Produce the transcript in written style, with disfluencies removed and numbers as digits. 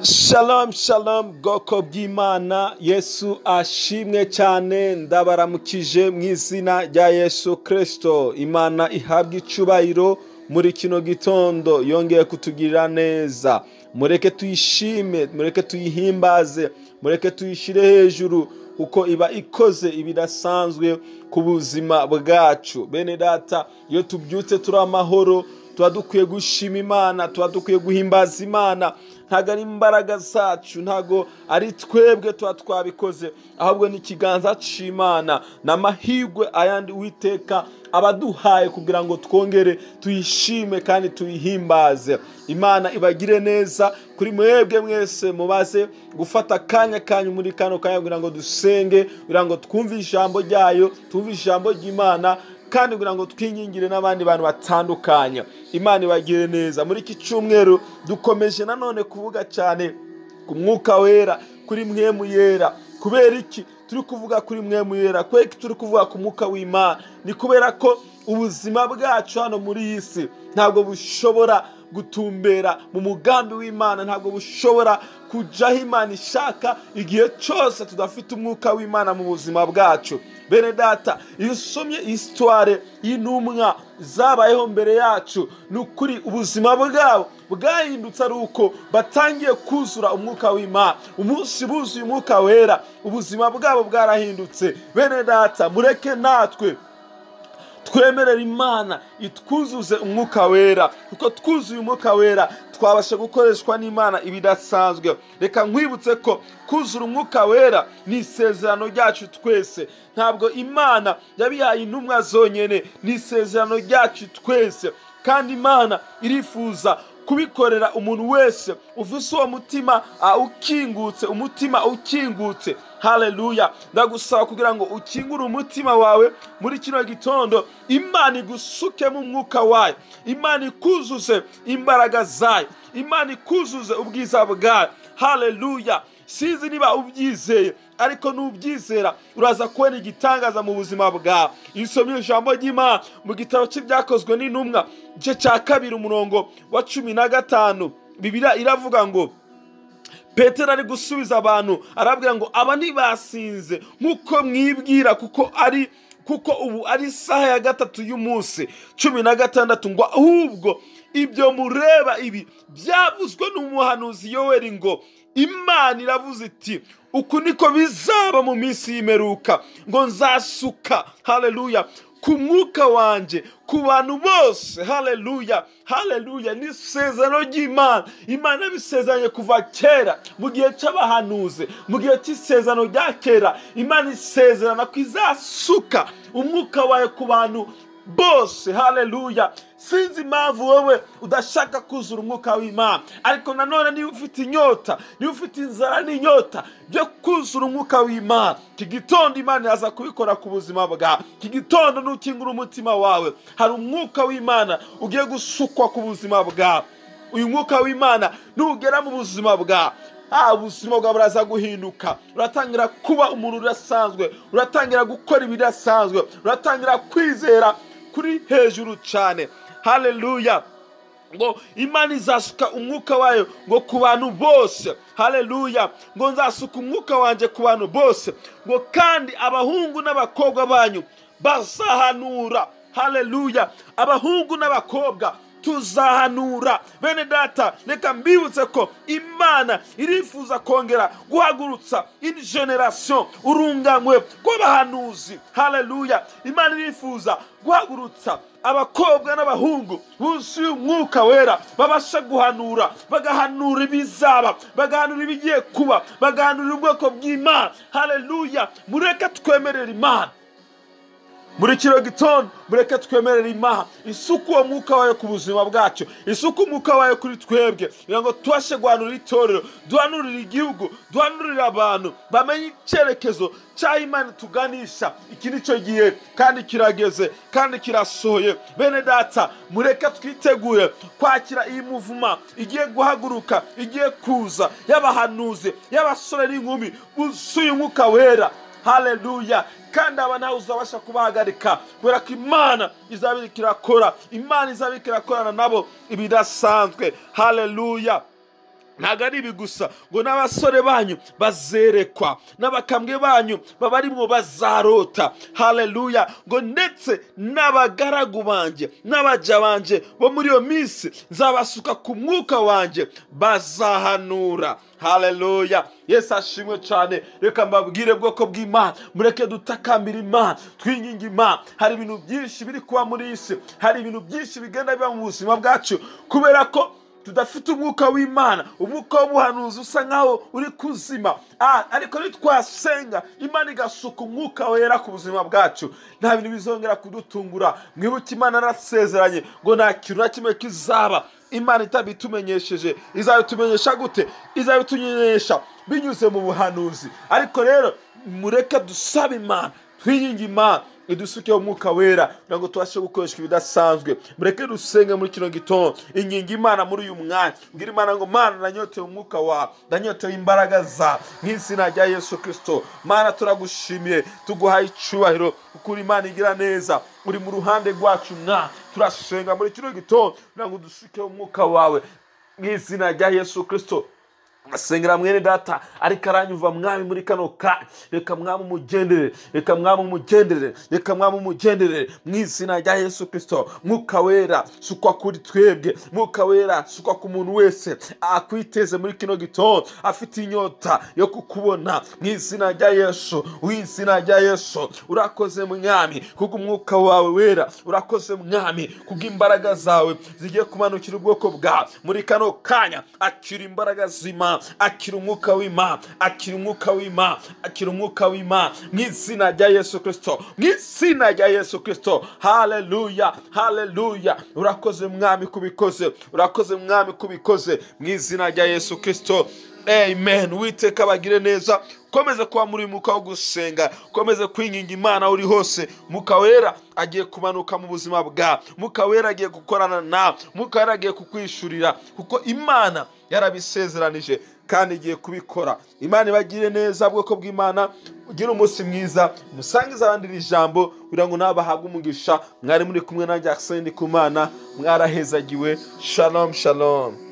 Shalom shalom, bwoko bw'Imana, Yesu ashimwe cyane. Ndabaramukije mu izina rya Yesu Kristo. Imana ihabwa icubahiro muri kino gitondo, yongeye kutugirira neza. Mureke tuyishime, mureke tuyihimbaze, mureke tuyishire hejuru, kuko iba ikoze ibidasanzwe ku buzima bwacu. Bene data, iyo tubyutse turi amahoro, tuba dukwiye gushima Imana, tuba dukwiye guhimbaza Imana. Ntabwo ari imbaraga zacu, ntabwo ari twebwe tuba twabikoze, ahubwo ni ikiganza c'Imana n'amahirwe ayandi Uwiteka abaduhaye kugira ngo twongere tuyishime kandi tuyihimbaze. Imana ibagire neza kuri mwebwe mwese mubaze gufata akanya kanyu muri kano kanya kugira ngo dusenge, kugira ngo twumve ijambo ryayo, twumve ijambo ry'Imana, kandi kugira ngo twinyingire n'abandi bantu batandukanye. Imana ibagire neza. Muri iki cyumweru dukomeje nanone kuvuga cyane ku mwuka wera, kuri mwemu yera. Kubera iki turi kuvuga kuri mwemu yera? Kubera iki turi kuvuga ku mwuka w'Imana? Ni kubera ko ubuzima bwacu hano muri iyi si ntabwo bushobora gutumbera mu mugambi w'Imana, ntabwo bushobora kujaho Imana ishaka igihe cyose tudafite umwuka w'Imana mu buzima bwacu. Bene data, iyo usomye histoire y'intumwa zabayeho mbere yacu, ni ukuri ubuzima bwabo bwahindutse ari uko batangiye kuzura umwuka w'Imana. Umunsi buzuye umwuka wera, ubuzima bwabo bwarahindutse. Bene data, mureke natwe twemerera Imana itwuzuze umwuka wera, kuko twuzuye umwuka wera twabasha gukoreshwa n'Imana ibidasanzwe. Reka nkwibutse ko kuzura umwuka wera ni isezerano ryacu twese. Ntabwo Imana yabihaye intumwa zonyene, ni isezerano ryacu twese. Kandi Imana irifuza kubikorera umuntu wese ufise uwo mutima ukingutse, umutima ukingutse. Haleluya. Ndagusaba kugira ngo ukingure umutima wawe muri kino gitondo, Imana igusukemo umwuka wayo, Imana ikuzuze imbaraga zayo, Imana ikuzuze ubwiza bwayo. Haleluya. Sinzi niba ubyizeye, ariko nubyizera uraza kubona igitangaza mu buzima bwawe. Iyo usomye ijambo ry'Imana mu gitabo cy'ibyakozwe n'intumwa, igice cya 2 umurongo wa 15, Bibiliya iravuga ngo Petero ari gusubiza abantu arabwira ngo aba ntibasinze nk'uko mwibwira, kuko ubu ari isaha ya 3 y'umunsi. 16 ngo ahubwo ibyo mureba ibi byavuzwe n'umuhanuzi Yoweri ngo Imana iravuze iti uku niko bizaba mu minsi y'imperuka, ngo nzasuka, haleluya, ku mwuka wanje ku bantu bose. Haleluya, haleluya. Ni isezerano ry'Imana. Imana yabisezeranye kuva kera, mu gihe cy'abahanuzi, mu gihe cy'isezerano rya kera. Imana isezerana ko izasuka umwuka wayo ku bantu bose. Haleluya. Sinzi impamvu wowe udashaka kuzura umwuka w'Imana, ariko nanone niba ufite inyota, niba ufite inzara n'inyota byo kuzura umwuka w'Imana, iki gitondo Imana iraza kubikora ku buzima bwawe. Iki gitondo nukingura umutima wawe, hari umwuka w'Imana ugiye gusukwa ku buzima bwawe. Uyu mwuka w'Imana nugera mu buzima bwawe, ubuzima bwawe buraza guhinduka. Uratangira kuba umuntu udasanzwe, uratangira gukora ibidasanzwe, uratangira kwizera kuri hejuru cyane. Haleluya. Ngo Imana izasuka umwuka wayo ngo ku bantu bose. Haleluya. Ngo nzasuka umwuka wanje ku bantu bose, ngo kandi abahungu n'abakobwa banyu bazahanura. Haleluya. Abahungu n'abakobwa tuzahanura. Bene data, reka mbibutse ko Imana irifuza kongera guhagurutsa une generation, urunganwe rw'abahanuzi. Haleluya. Imana irifuza guhagurutsa abakobwa n'abahungu buzuye umwuka wera, babasha guhanura, bagahanura ibizaba, bagahanura ibigiye kuba, bagahanura ubwoko bw'Imana. Haleluya. Mureke twemerere Imana muri kino gitondo, mureke twemerere Imana isuku uwo mwuka wayo ku buzima bwacu, isuku umwuka wayo kuri twebwe, kugira ngo tubashe guhanura itorero, duhanurire igihugu, duhanurire abantu, bamenye icyerekezo cya Imana tuganisha. Iki nicyo gihe kandi kirageze kandi kirasohoye. Bene data, mureke twitegure kwakira iyi muvuma igiye guhaguruka, igiye kuza, y'abahanuzi, y'abasore n'inkumi buzuye umwuka wera. Haleluya. Kandi aba ntawe uzabasha kubahagarika, kubera ko Imana izabirika irakora, Imana izabirika irakorana nabo ibidasanzwe. Haleluya. Ntabwo ari ibi gusa, ngo n'abasore banyu bazerekwa, n'abakambwe banyu babarimo bazarota. Haleluya. Ngo ndetse n'abagaragu banjye n'abaja banjye bo muri iyo minsi nzabasuka ku mwuka wanjye, bazahanura. Haleluya. Yesu ashimwe cyane. Reka mbabwire bwoko bw'Imana, mureke dutakambira Imana, twinginge Imana. Hari ibintu byinshi biri kuba muri iyi si, hari ibintu byinshi bigenda biba mu buzima bwacu kubera ko tudafite umwuka w'Imana. Umwuka w'ubuhanuzi usa nkaho uri kuzima, ariko nitwasenga Imana igasuka umwuka wera ku buzima bwacu, nta bintu bizongera kudutungura. Mwibuke Imana yarasezeranye ngo nta kintu na kimwe kizaba Imana itabitumenyesheje. Izabitumenyesha gute? Izabitumenyesha binyuze mu buhanuzi. Ariko rero mureke dusabe Imana, twinginge Imana idusuke umwuka wera kugira ngo tubashe gukoresha ibidasanzwe. Mureke dusenge muri kino gitondo, inginga Imana muri uyu mwanya, mbwira Imana ngo Mana nanyotewe umwuka wawe, nanyotewe imbaraga zawe mu izina rya Yesu Kristo. Mana turagushimiye, tuguhaye icyubahiro kuko uri Imana igira neza, uri mu ruhande rwacu. Mwa turasenga muri kino gitondo kugira ngo udusuke umwuka wawe mu izina rya Yesu Kristo. Asengera mwene data ariko aranyumva mwami muri kano kanya, reka mwami umugenderere, reka mwami umugenderere, reka mwami umugenderere mu izina rya Yesu Kristo. Mwuka wera sukwa kuri twebwe, mwuka wera sukwa ku muntu wese akwiteze muri kino gitondo, afite inyota yo kukubona mu izina rya Yesu, mu izina rya Yesu. Urakoze mwami kubwo umwuka wawe wera, urakoze mwami kubwo imbaraga zawe zigiye kumanukira ubwoko bwawe muri kano kanya. Akira imbaraga z'Imana, akira umwuka w'Imana, akira umwuka w'Imana, akira umwuka w'Imana mu izina rya Yesu Kristo, mu izina rya Yesu Kristo. Haleluya, haleluya. Urakoze mwami kubikoze, urakoze mwami kubikoze mu izina rya Yesu Kristo. Amen. Uwiteka abagire neza. Komeze kuba muri mwuka wo gusenga, komeze kwinginga Imana uri hose. Mwuka wera agiye kumanuka mu buzima bwawe, mwuka wera agiye gukorana nawe, mwuka wera agiye kukwishurira, kuko Imana yarabisezeranije kandi igiye kubikora. Imana ibagire neza bwoko bw'Imana, ugire umunsi mwiza, musangize abandi iri jambo kugira ngo nabo bahabwe umugisha. Mwari muri kumwe nanjye Arsene Ndikumana, mwarahezagiwe. Shalom, shalom.